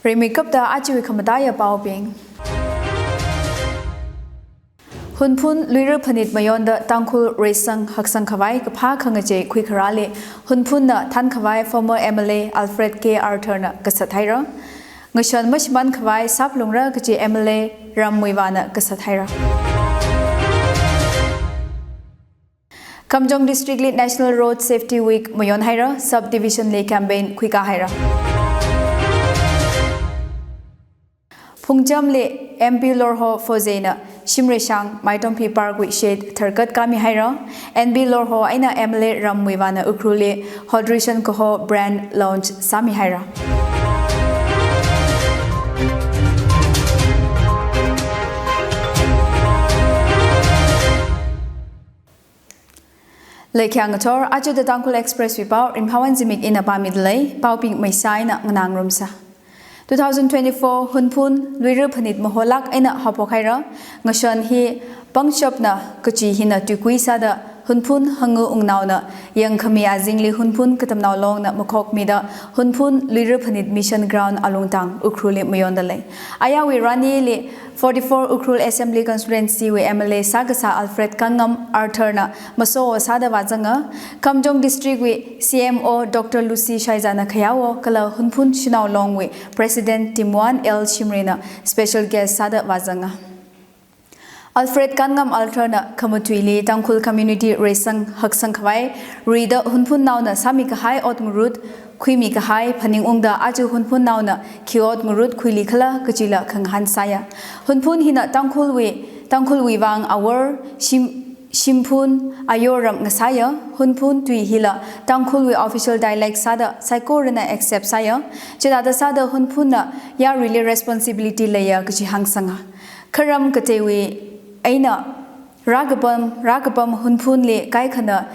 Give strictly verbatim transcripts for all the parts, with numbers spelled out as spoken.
Rimeikapta ajawui khamataiya paobing. Hunphun Luira Phanit mayonda Tangkhul reisang haksang khavai kaphā khangachei khuikharāli Hunphunna thankhavai former M L A Alfred K Arthur na kasat haira. Ngashan mashimān khavai sāphalungra kachi M L A Ram Muivahna kasat haira. Kamjong District li National Road Safety Week mayon haira, Sub Division li campaign khuikā haira. Phungjam li M P Lorho Fozena Shimreishang Maitongphi Park wui shed tharkat kāmi haira, N P Lorho eina M L A Ram Muivahna Ukhrul li Hydration Kaho brand launch sāmi haira. Leikhyang ngathor, aja The Tangkhul Express wui pao, Rimhawan Zimik ina pāmida lei, paobing maisā eina nganā ngarumsa. Two thousand twenty-four Hunphun Luira Phanit maholāk eina haophok haira, ngashan hi pangshapna kachi hina tuikui sāda Hunphun hangu wungnaona yangkhami azingli Hunphun Katamnao Longna makhokmida Hunphun Luira Phanit Mission Ground alungtang Ukhrul li mayonda lei. Ayāwui ranili forty-four Ukhrul Assembly Constituency wui M L A sākasā Alfred Kangam Arthur na maso sāda vāzanga, Kamjong District wui C M O Doctor Lucy Shoijana khayāwo kala Hunphun Shanao Long wui President Timwan L Shimray na special guest sāda vāzanga. Alfred Kangam Arthur na khamatuili Tangkhul community reisang haksang khavai rida Hunphunnaona sāmi kahai ot ngarut khuimi kahai phaningungda aja Hunphunnaona khi ot ngarut khuili khala kachila khangahān sāya. Hunphun hina Tangkhulwui, Tangkhulwui vang awor, shim, shimphun, ayor ram ngasāya. Hunphun tui hila Tangkhulwui official dialect sāda saikorana accept sāya. Chithāda sāda Hunphunna yaruili responsibility leiya kachi hāngsanga. Kharam kateiwui eina rākapam, rākapam Hunphunli kaikhana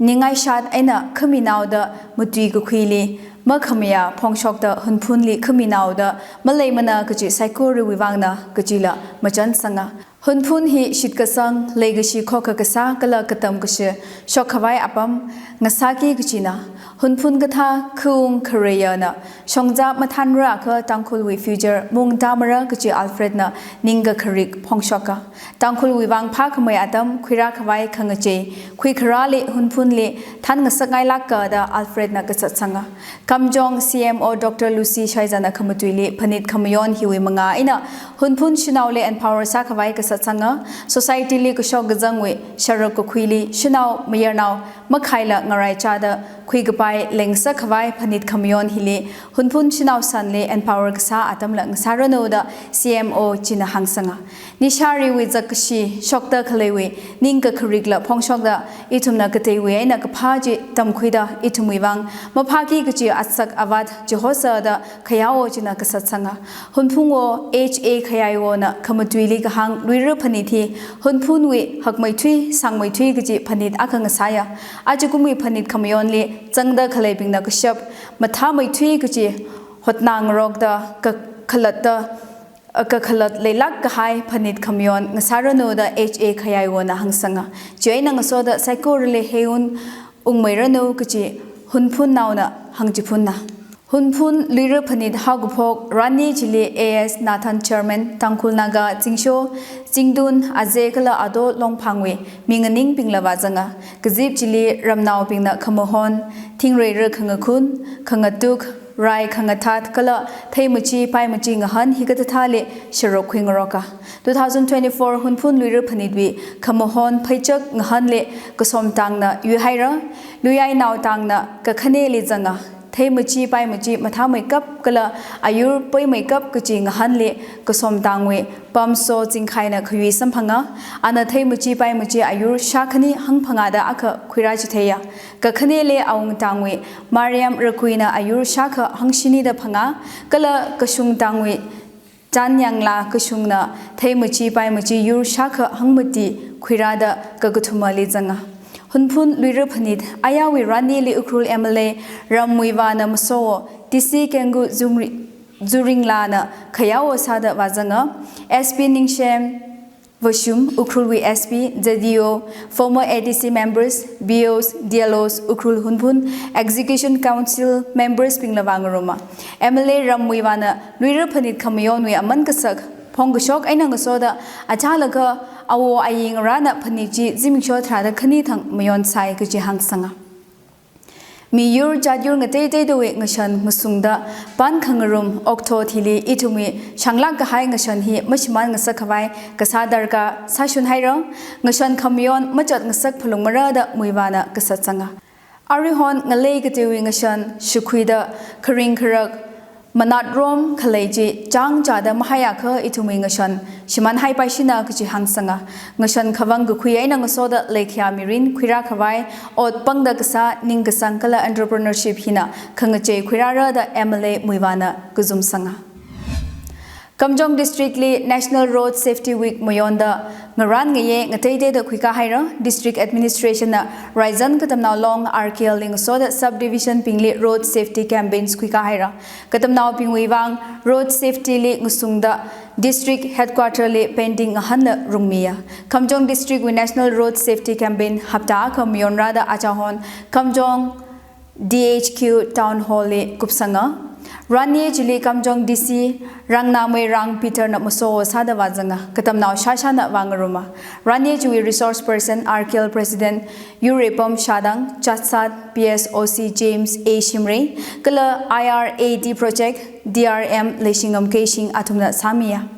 ningaishat eina khaminaoda matui kakhuili makhamayā phongshokta Hunphunli khaminaoda maleimana kachi saikorawui vangna kachila machansanga. Hunphun hi shitkasang, leikashi khokkha kasā kala katam kashi shokkhavai apam ngasāki kachina. Hunphun kathā khaung khareiyana shongza mathānra akha Tangkhulwui future mungtamara kachi Alfred na ningkakharik phongshoka. Tangkhulwui vang phākhamei atam khuirā khavai khangachei khuikharāli Hunphunli thānngasakngailāka da Alfred na kasatsanga. Kamjong C M O Doctor Lucy Shoijana khamatuili phanit khamayon hiwui mangā eina Hunphun shanaoli empower sākhavai kasatsanga. Society li kashok kazangwui sharuk kakhuili shanao mayarnao makhaila ngaraichada khuikapai lengsa khavai phanit khamayon hili Hunphun shanao sanli empower kasā atamla ngasāranu da C M O china hāngsanga. Nishāriwui zakkashi shokta khaleiwui ningkakharikla phongshokda ithumna kateiwui eina kaphā chi tamkhuida ithumwui vang maphāki kachi atsak avat chihosa da khayāwo china kasatsanga. Hunphunwo H A Khayaiwona khamatuili kahāng Luira Phanit hi Hunphunwui hakmeithui sangmeithui kachi phanit akha ngasāya. Ajakumwui phanit khamayonli zangda khaleibingna kashap mathāmeithui kachi hotnangarokda kakhalatta, kakhalat leilāk kahai phanit khamayon ngasāranu da H A Khayaiwona hāngsanga. Chieina ngasoda saikorali heiun ungmeiranu kachi Hunphunnaona hāngchiphunna. Hunphun Luira Phanit haokaphok rani chili A S Nathan Chairman, Tangkhul Naga Zingsho, Zingtun, Aze kala Ato Longphangwui mi nganingbingla vāzanga. Kazip chili ramnaobingna khamahon, thingreira khangakhun, khangatuk, rai khangathat kala theimachi paimachi ngahān hikathāthāli sharuk khuingaroka. Two thousand twenty-four Hunphun Luira Phanitwui khamahon pheichak ngahānli kasomtangna yuihaira. Luiyainaotangna kakhaneli zanga. Theimachi paimachi mathāmeikap kala ayur peimeikap kachi ngahānli kasomtangwui pamso zingkhaina khayui samphanga. Ana theimachi paimachi ayur shākhani hangphangāda akha khuirāchitheiya. Kakhaneli awungtangwui Mariam Rakuina ayur shākha hangshinida phangā, kala kashungtangwui Chanyangla kashungna theimachi paimachi yur shākha hangmati khuirāda kakathumali zanga. Hunphun Luira Phanit ayāwui ranili Ukhrul M L A Ram Muivahna masowo, T C Kengu Zumri-, Zuringlana khayāwo sāda vāzanga. S P Ningshem Vashum, Ukhrulwui S P, Z D O, former A D C members, B Os, D L Os, Ukhrul Hunphun, Execution Council members bingla vāngaruma. M L A Ram Muivahna Luira phanit khamayonwui aman kasak phongkashok eina ngasoda achālakha awo ayi ngarāna phanit chi zimiksho tharāda khani thang mayonsai kaji hāngsanga. Miyur jatyur ngateiteidawui ngashan masungda pan khangarum okatho thili ithumwui shanglāk kahai ngashan hi mashimān ngasak khavai kasā darkar sāshun haira, ngashan khamayon machat ngasak phalungmara da Muivahna kasat sanga. Aruihon ngalei kateiwui ngashan shakhuida kharing kharak manatrom khalei chi chāngchāda mahaiakha ithumwui ngashan shimānhaipaishina kaji hāngsanga. Ngashan khavang kakhui eina ngasoda leikhayā mirin khuirā khavai, ot pangda kasā, ningkasang kala entrepreneurship hina khangachei khuirāra da M L A Muivahna kazum sanga. Kamjong District li National Road Safety Week mayonda ngarān ngayei ngateiteida khuikā haira. District Administration na Raizan Katamnao Long R K L li ngasoda subdivision bingli road safety campaigns khuikā haira. Katamnaobingwui vang road safety li ngasungda district headquarter li painting ngahānla rungmiya. Kamjong District wui National Road Safety Campaign hapta akha mayonrāda achahon Kamjong D H Q Town Hall li kupsanga. Ranye chili Kamjong D C Rangnamoirang Peter na maso sāda vāzanga. Katamnao shāshāna vāngaruma. Ranye chiwui resource person R K L President Yurepam Shadang, Chassad P S O C James A Shimray, kala I R A D Project D R M Leishingam Keishing athumna sāmiya.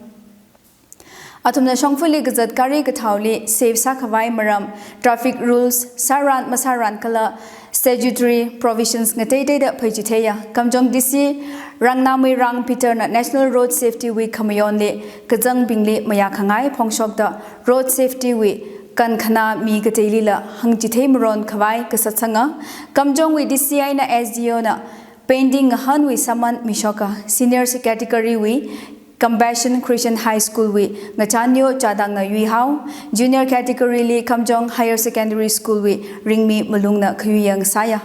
Athumna shongfali kazat gari kathaoli safe sākhavai maram, traffic rules sāran masāran kala statutory provisions ngateiteida pheichitheiya. Kamjong D C Rangnamoirang Peter na National Road Safety Week khamayonli kazangbingli mayākhangai phongshokda road safety wui kankhana mi kateilila hāngchithei maron khavai kasat sanga. Kamjongwui D C eina S D O na painting ngahānwui sāman mishoka. Senior category wui Compassion Christian High School wui Ngachanyo Chadangna yuihao, junior category li Kamjong Higher Secondary School wui Ringmi Malungna khayuiyang sāya.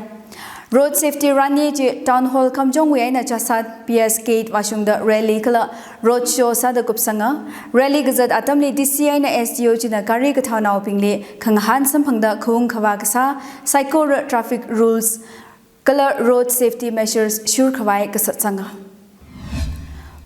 Road safety run hi chi Town Hall Kamjongwui eina Chassad P S Gate vāshungda rally kala road show sāda kupsanga. Rally kazat atamli D C eina S D O china gari kathaonaobingli khangahān samphangda khaung khavā kasā, saikora traffic rules kala road safety measures shur khavai kasat sanga.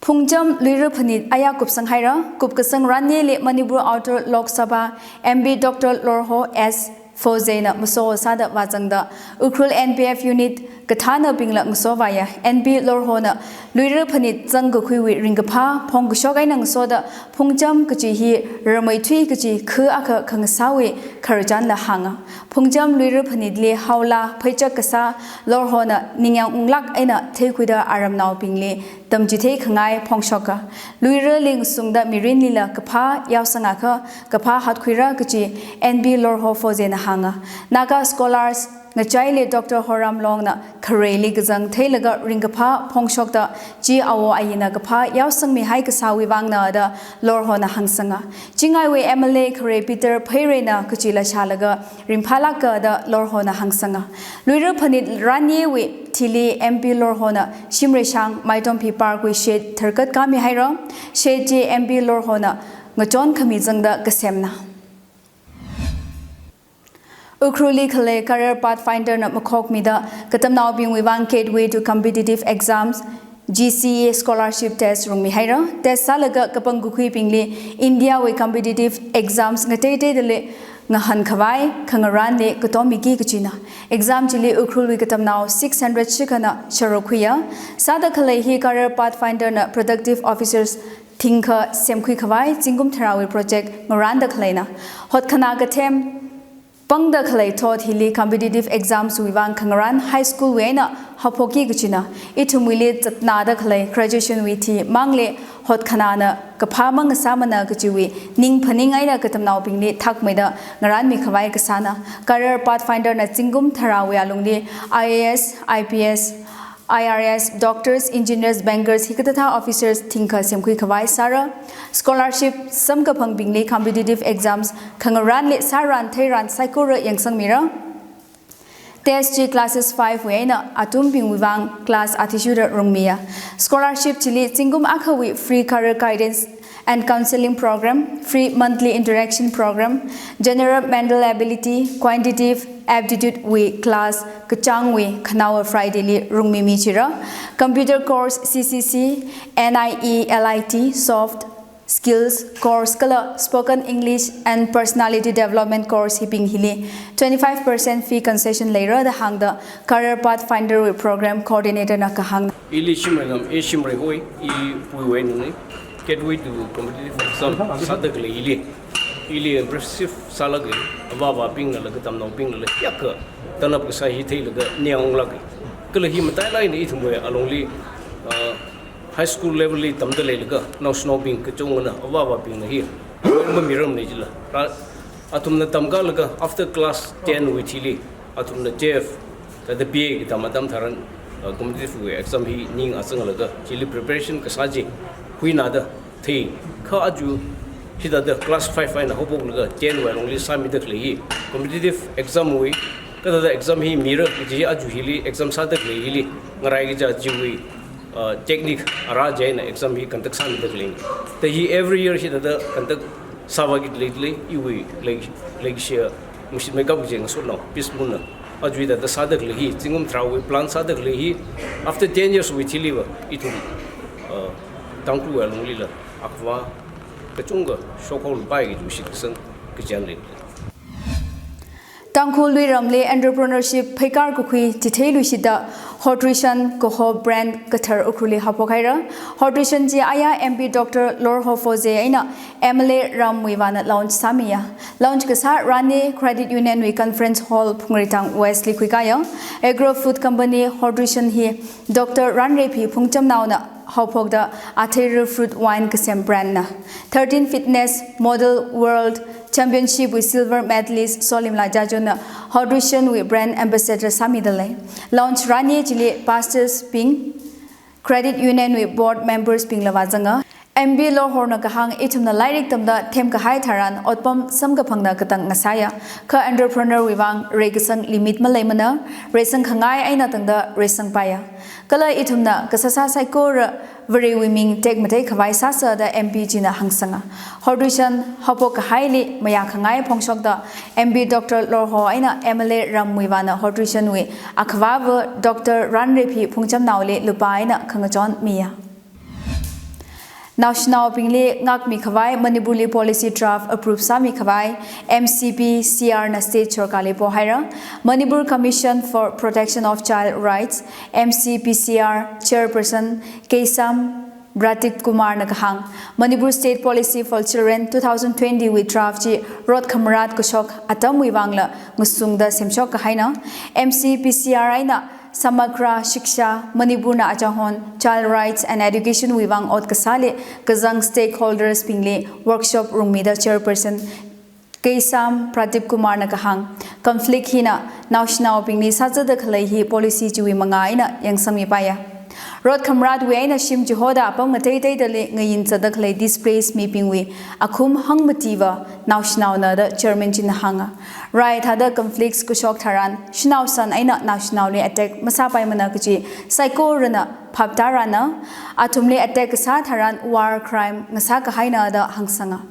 Phungcham Luira phanit aya kupsang haira. Kupkasang run hili Manipur Outer Lok Sabha M P Doctor Lorho S Foze na maso sāda vāzangda Ukhrul N P F unit kathānabingla ngaso vāya. M P Lorho na Luira phanit zangkakhuiwui ringkaphā phongkashok eina ngasoda Phungcham kachi hi ramei thui kachi khu akha khangasāwui khararchanla hānga. Phungcham Luira phanitli haola pheichak kasā Lorho na ningyāng unglāk eina theikhuida aramnaobingli tamchithei khangai phongshoka. Luirali ngasungda mirinlila kaphā yaosangakha kaphā hatkhuira kachi N P Lorho Foze na hānga. Naga scholars ngachaili Doctor Horam Longna khareili kazang theilaga ringkaphā phongshokda chi awo ayina kaphā yaosangmihai kasāwui vangna da Lorho na hāngsanga. Chingaiwui M L A khare Peter Pheirena kachila shālaga ringphālāka da Lorho na hāngsanga. Luira phanit run hiwui thili M P Lorho na Shimreishang Maitomphi Park wui shed tharkat kāmi haira. Shed chi M P Lorho na ngachon khami zangda kasemna. Ukhrulli khalei Career Pathfinder na makhokmida katamnaobingwui vang Gateway to Competitive Exams, G C E, scholarship test rungmi haira. Test sālaga kapangkakhuibingli India wui competitive exams ngateiteidali ngahān khavai khangarānli katom miki kachina. Exam chili Ukhrulwui katamnao six hundred shikhana sharuk khuiya. Sāda khalei hi Career Pathfinder na productive officers thingkha semkhui khavai zingkum tharāwui project ngarānda khaleina. Hotkhana kathem pangda khalei thot hili competitive exams wui vang khangarān high school wui eina haophoki kachina. Ithumwuili zatnada khalei graduation wui thimangli hotkhanana kaphā mang ngasāmana kachiwui ning phaning eina katamnaobingli thakmeida ngarānmi khavai kasāna. Career Pathfinder na zingkum tharāwui alungli I A S, I P S, I R S, doctors, engineers, bankers, hikathāthā officers thingkha semkhui khavai sāra. Scholarship samkaphangbingli competitive exams khangarānli sāran theiran saikora yangsangmira. Test chi classes five wui eina atumbingwui vang class athishurda rungmiya. Scholarship chili zingkum akhawui free career guidance and Counseling Program, Free Monthly Interaction Program, General Mental Ability, Quantitative Aptitude wui class kachāngwui khanaowa Friday li rungmimi chira, Computer Course C C C, N I E L I T, Soft Skills Course kala Spoken English and Personality Development Course hibing hili twenty-five percent fee concession leira da hāngda Career Pathfinder wui Program Coordinator na kahāng. Ili Shimreiham, A Shimreihoi, i Puiwui nungni, Gateway to Competitive Exam sāda khalei ili, ili impressive sālaga, avāvabingnala katamnaobingnala, yaka, tanap kasā hi theilaga, niang unglaga. Kala hi matailāk eina ithumwui alungli, uh, high school level li tamda leilaga, naoshinaobing kachungana, avāvabingna hi, mamiramna jila. Ra, athumna tamkālaga, after class ten wui thili, athumna twelve, thāda B A katam atam tharan, uh, competitive wui exam hi ning azanglaga, chili preparation kasā chi, huinada, thei, kha aja, hithāda class five eina haophoklaga, ten wui alungli sāmida khalei hi, competitive exam wui, kathāda exam hi mira, chi aja hili, exam sāda khalei hili, ngarai kaja chiwui, uh, technique ara chieina exam hi conduct sāmida khalei. Thāda hi every year hithāda conduct sāvāki lei lei, iwui lei, leishiya mashitmeikap kaji ngasotnao, peace movement na. Aja hithāda sāda khalei hi, zingkum tharāwui plan sāda khalei hi, after ten years wui thiliva, ithum, uh, Tangkhul alunglila, akhava, kachungkha, shokhaolapai kaji shitkasang, kachāng lei. Tangkhul luiramli entrepreneurship pheikar kakhui chitheiluishitda Hydration kaho brand kathar Ukhrulli haophok haira. Hydration chi aya M P Doctor Lorho Foze eina M L A Ramwuivahna launch sāmiya. Launch kasā Rani Credit Union wui Conference Hall Phungreitang West li khuikāya. Agro Food Company Hydration hi Doctor Ranreiphi Phungchamnaona haophokda Atheira fruit wine kasem brand na. Thirteen Fitness Model World Championship wui silver medalist Solimla Jajona Hydration wui brand ambassador sāmida lei. Launch Rani chili pastors bing, Credit Union wui board members bingla vāzanga. M P Lorhona kahāng ithumna lairik tamda themkahai tharan otpam samkaphangna katang ngasāya. Kha entrepreneur wuivang reikasang limit maleimana, reisangkhangai eina tangda reisangpaiya. Kala ithumna kasāsā saikora Varewui ming tekmateikhavai sāsa da M P china hāngsanga. Hydration haophok kahaili mayākhangai phongshokda M P Doctor Lorho eina M L A Ramwuivahna Hydration wui akhavava Doctor Ranreiphi Phungchamnaoli lupā eina khangachon miya. Naoshinaobingli ngākmikhavai Manipurli policy draft approve sāmikhavai M C P C R na state sorkarli pohaira. Manipur Commission for Protection of Child Rights, M C P C R chairperson Keisham Pradip Kumar na kahāng, Manipur State Policy for Children two thousand twenty wui draft chi rot khamarat kashok atamwui vangla ngasungda semshok kahaina. M C P C R eina Samagra Shiksha, Manipurna achahon Child Rights and Education wui vang ot kasāli kazang stakeholders bingli workshop rungmida chairperson Keisham Pradip Kumar na kahāng, conflict hina naoshinaobingli sāzada khalei hi policy chiwui mangā eina yangsangmipaiya. Rot khamaratwui eina shim chihoda apam ngateiteidali ngayin zatda khalei displaced mibingwui akhum hangmativa naoshinaona da chairman china hānga. Rai thāda conflicts kashok tharan, shanao san eina naoshinaoli attack masāpaimana kaji saikorana phap tārana, athumli attack kasā tharan war crime ngasā kahaina da hāngsanga.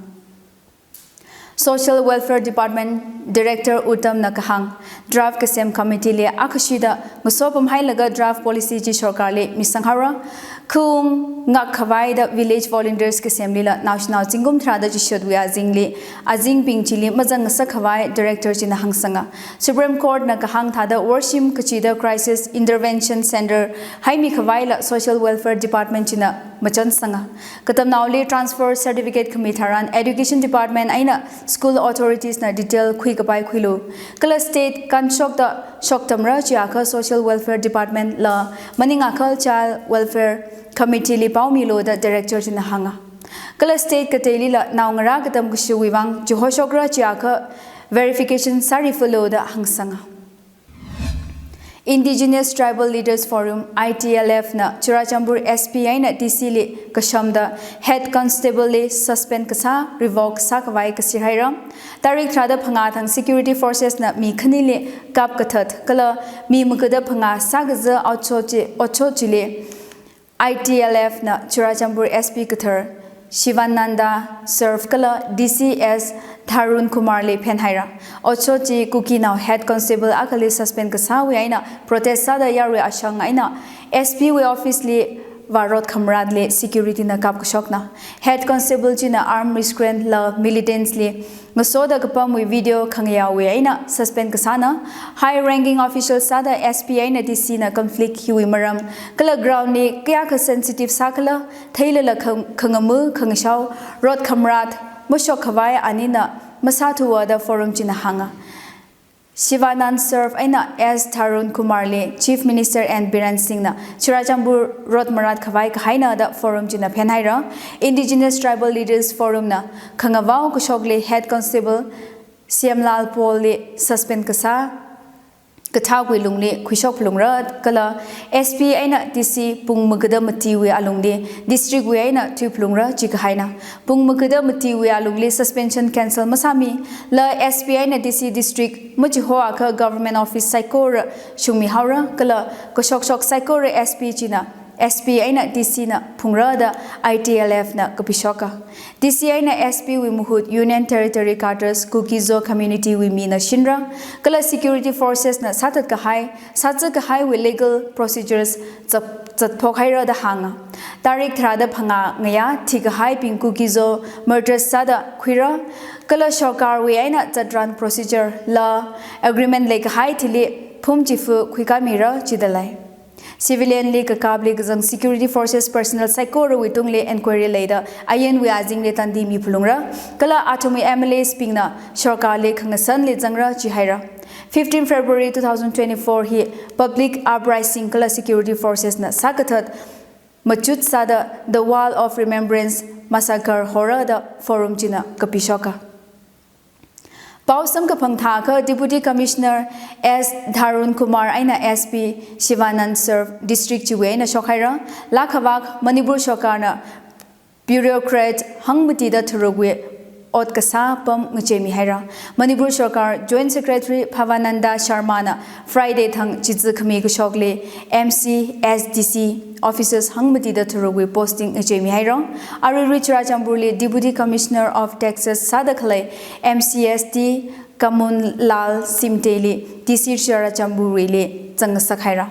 Social Welfare Department Director Uttam na kahāng, draft kasem committee li akhashida ngasopamhailaga draft policy chi sorkarli misanghaora. Khaung ngākkhavai da village volunteers kasemlila naoshinao zingkum tharāda chishotwui azingli, azingbing chili mazang ngasakkhavai director china hāngsanga. Supreme Court na kahāng thāda worshim kachida Crisis Intervention Center haimikhavaila Social Welfare Department china machansanga. Katamnaoli transfer certificate khami tharan Education Department eina school authorities na detail khuikapai khuilu. Kala state kanshokda shoktamra chiakha Social Welfare Department la maningakha Child Welfare Committee li paomilu da director china hānga. Kala state kateilila naongarā katam kashuwui vang chihoshokra chiakha verification sārifalu da hāngsanga. Indigenous Tribal Leaders Forum, I T L F na Churachandpur S P eina D C li kashamda Head Constable li suspend kasā revoke sākhavai kasir haira. Tarik tharāda phangā thang security forces na mi khanili kap kathat kala mi magada phangā sākaza otshot chi, otshot chili I T L F na Churachandpur S P kathar Shivananda Surf kala D C S Tharun Kumar li phenhaira. Otshot chi Kukinao Head Constable akhali suspend kasāwui eina protest sāda yarui ashang eina S P wui office li vārot khamratli security na kapkashokna. Head Constable china armed miscreant la militants li ngasoda kapamwui video khangayāwui eina suspend kasāna. High ranking official sāda S P eina D C na conflict hiwui maram kala ground li kayākha sensitive sākhala theilala khang-, khangamu khangashao rot khamrat mashokkhavai anina masāthuwa da forum china hānga. Shivanand Surf eina S Tharun Kumar li Chief Minister N Biren Singh na Churachandpur rot maratkhavai kahaina da forum china phenhaira. Indigenous Tribal Leaders Forum na khangavao kashokli Head Constable Siamlal Paul li suspend kasā kathākwui lungli khuishok phalungra kala S P eina D C pung magada matiwui alungli district wui eina tui phalungra chi kahaina. Pung magada matiwui alungli suspension cancel masāmi la S P eina D C district machihoakha government office saikora shungmihaora kala kashokshok saikora S P china S P eina D C na phungra da I T L F na kapishoka. D C eina S P wui mahut Union Territory cadres Kuki-Zo community wui mina shinra kala security forces na sāthat kahai, sātsa kahaiwui legal procedures zat-, zatphok haira da hānga. Tarik tharāda phangā ngayā thikahaibing Kuki-Zo murder sāda khuira kala sorkarwui eina zatran procedure la agreement leikahai thili phum chifu khuikamira chida lei. Civilian li kakapli kazang security forces personnel saikorawui tungli inquiry leida ayinwui azingli tandi mi phalungra kala athumwui M L As bingna sorkarli khangasanli zangra chi haira. Fifteen February two thousand twenty-four hi public uprising kala security forces na sākathat machut sāda The Wall of Remembrance massacre hora da forum china kapishoka. Pao samkaphang thākha Deputy Commissioner S Tharun Kumar eina S P Shivanand Surf district chiwui eina shokhaira. Lākhavak Manipur sorkarna bureaucrat hangmatida tharukwui ot kasā pam ngacheimihaira. Manipur sorkar Joint Secretary Bhavananda Sharma na Friday thang chitsi khami kashokli M C, S D C offices hangmatida tharukwui posting ngacheimihaira. Aruirui Churachandpurli Deputy Commissioner of Taxes sāda khalei M C S T Kamunlal Simte li D C Churachandpurwuili zangngasak haira.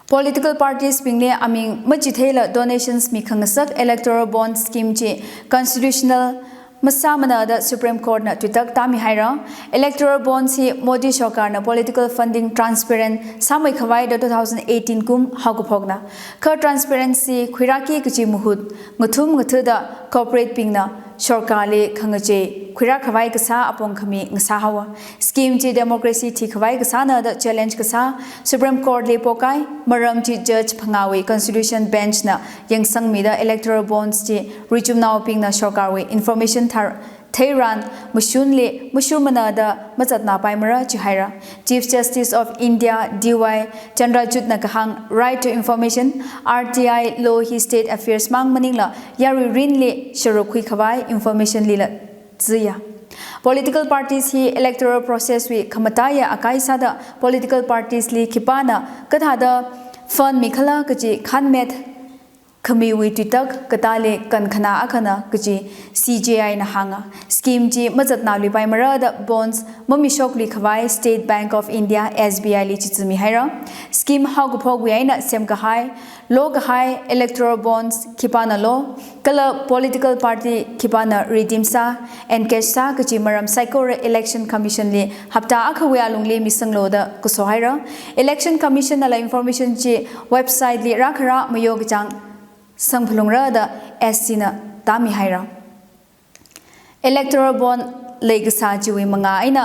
Political parties bingli aming machitheila donations mikhangasak electoral bond scheme chi constitutional masāmana da Supreme Court na tuitak tāmihaira. Electoral bonds hi Modi sorkarna political funding transparent sāmeikhavai da two thousand eighteen kum haokaphokna. Kha transparency khuirāki kachi mahut ngathum ngathuda corporate bingna sorkarli khangachei khuirākhavai kasā apong khami ngasāhaowa. Scheme chi democracy thikhavai kasāna da challenge kasā Supreme Court li pokai, maram chi judge phangāwui constitution bench na yangsangmida electoral bonds chi richumnaobingna sorkarwui information thar theiran mashunli mashurmana da mazatnapaimara chi haira. Chief Justice of India D Y Chandrachud na kahāng right to information, R T I law hi state affairs mang maningla yarui rinli sharuk khuikhavai information lila ziya. Political parties hi electoral process wui khamataiya akai sāda political parties li khipāna kathāda fund mikhala kachi khanmet khamiwui tuitak katāli kankhana akhana kachi C J I na hānga. Scheme chi mazatnaluipaimara da bonds mamishoklui khavai State Bank of India, S B I li chitsimihaira. Scheme haokaphokwui eina semkahai, lokahai electoral bonds khipāna lo, kala political party khipāna redeem sā, encash sā kachi maram saikora Election Commission li hapta akhawui alungli misanglo da kasohaira. Election Commission nala information chi website li rākhara mayo kachang sangphalungra da S C na tāmihaira. Electoral bond leikasā chiwui mangā eina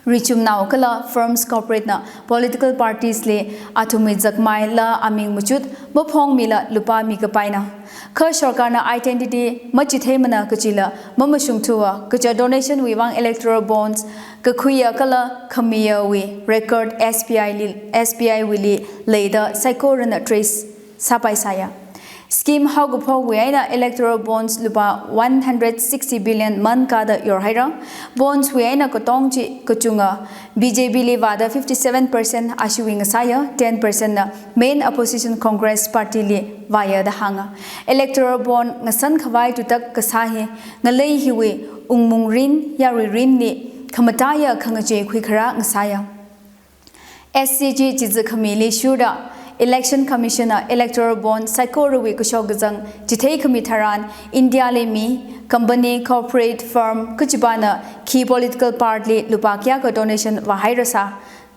richumnao kala firms corporate na political parties li athumwui zakmai la aming machut maphongmila lupā mikapaina. Kha sorkarna identity machitheimana kachila mamashungthuwa kaja donation wui vang electoral bonds kakhuiya kala khamiyawui record S B I li, S B I wuili leida saikorana trace sāpaisāya. Scheme haokaphok wui eina electoral bonds lupā one hundred sixty billion man kada yorhaira. Bonds wui eina katong chi kachunga B J P li vāda fifty-seven percent ashiwui ngasāya, ten percent na main opposition Congress Party li vāya da hānga. Electoral bond ngasan khavai tutak kasā hi ngalei hiwui ungmung rin, yarui rin li khamataiya khangachei khuikharā ngasāya. S C G chizi khamili shurda Election Commission na electoral bond saikorawui kashok kazang chithei khami tharan India li mi, company, corporate, firm kachipāna khi political party li lupā kayākha donation vāhairasā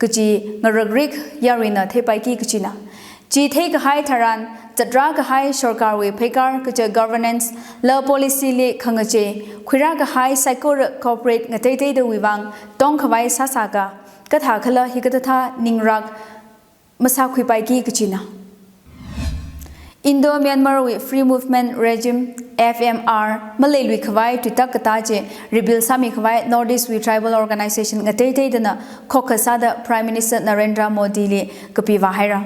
kachi ngarakrik yaruina theipaiki kachina. Chi theikahai tharan, zatra kahai sorkarwui pheikar kaja governance la policy li khangachei khuirā kahai saikora corporate ngateiteidawui vang tongkhavai sāsāka, kathā khala hikathāthā ningrak masākhuipaiki kachina. Indo-Myanmar wui Free Movement Regime, F M R, maleiluikhavai tuitak katā chi rebuild sāmikhavai North East wui tribal organization ngateiteidana khokkha sāda Prime Minister Narendra Modi li kapi vāhaira.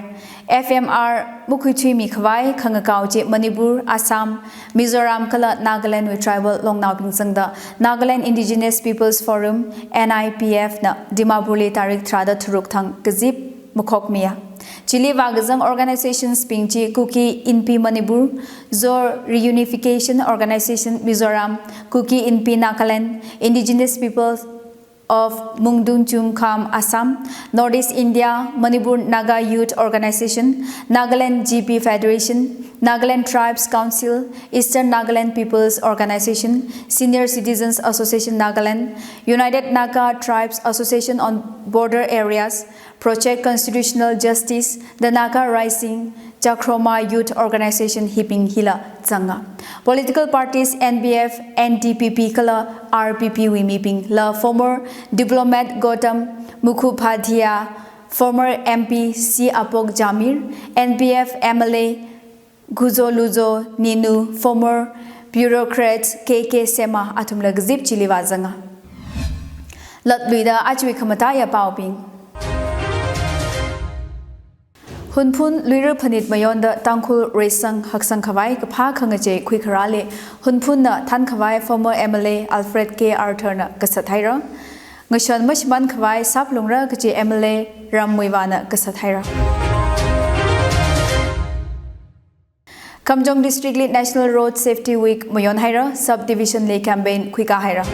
F M R makhuithuimikhavai khangakao chi Manipur, Assam, Mizoram kala Nagaland wui tribal longnaobing zangda Nagaland Indigenous Peoples Forum, N I P F na Dimapur li tarik tharāda tharuk thang kazip makhokmiya. Chili vākazang organizations bing chi Kuki Inpi Manipur, Zo Reunification Organization Mizoram, Kuki Inpi Nagaland, Indigenous Peoples of Mungdungchum Kham Assam, North East India Manipur Naga Youth Organization, Nagaland G B Federation, Nagaland Tribes Council, Eastern Nagaland Peoples Organization, Senior Citizens Association Nagaland, United Naga Tribes Association on Border Areas, Project Constitutional Justice, The Naga Rising, Chakhroma Youth Organization hibing hila zanga. Political parties N P F, N D P P kala R P P wui mibingla former diplomat Gautam Mukhopadhyay, former M P C Apok Jamir, N P F M L A Guzoluzo Ninu, former bureaucrat K K Sema athumla kazip chili vāzanga. Latluida ajawui khamataiya paobing. Hunphun Luira Phanit mayonda Tangkhul reisang haksang khavai kaphā khangachei khuikharāli Hunphunna thankhavai former M L A Alfred K Arthur na kasat haira. Ngashon mashimān khavai sāphalungra kachi M L A Ram Muivahna kasat haira. Kamjong District li National Road Safety Week mayon haira, Sub Division li campaign khuikā haira.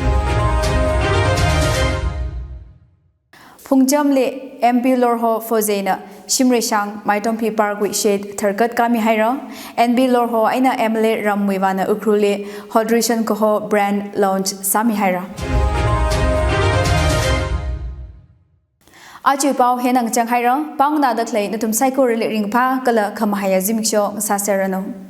Phungcham li M P Lorho Phozey na Shimreishang Maitongphi Park wui shed tharkat kāmi haira. M P Lorho eina M L A Ram Muivahna Ukhrul li Hydration kaho brand launch sāmi haira. Ajawui pao hina ngachang haira, pao nganāda khalei nathum saikorali ringphā kala khamahaiya zimiksho ngasāserranu.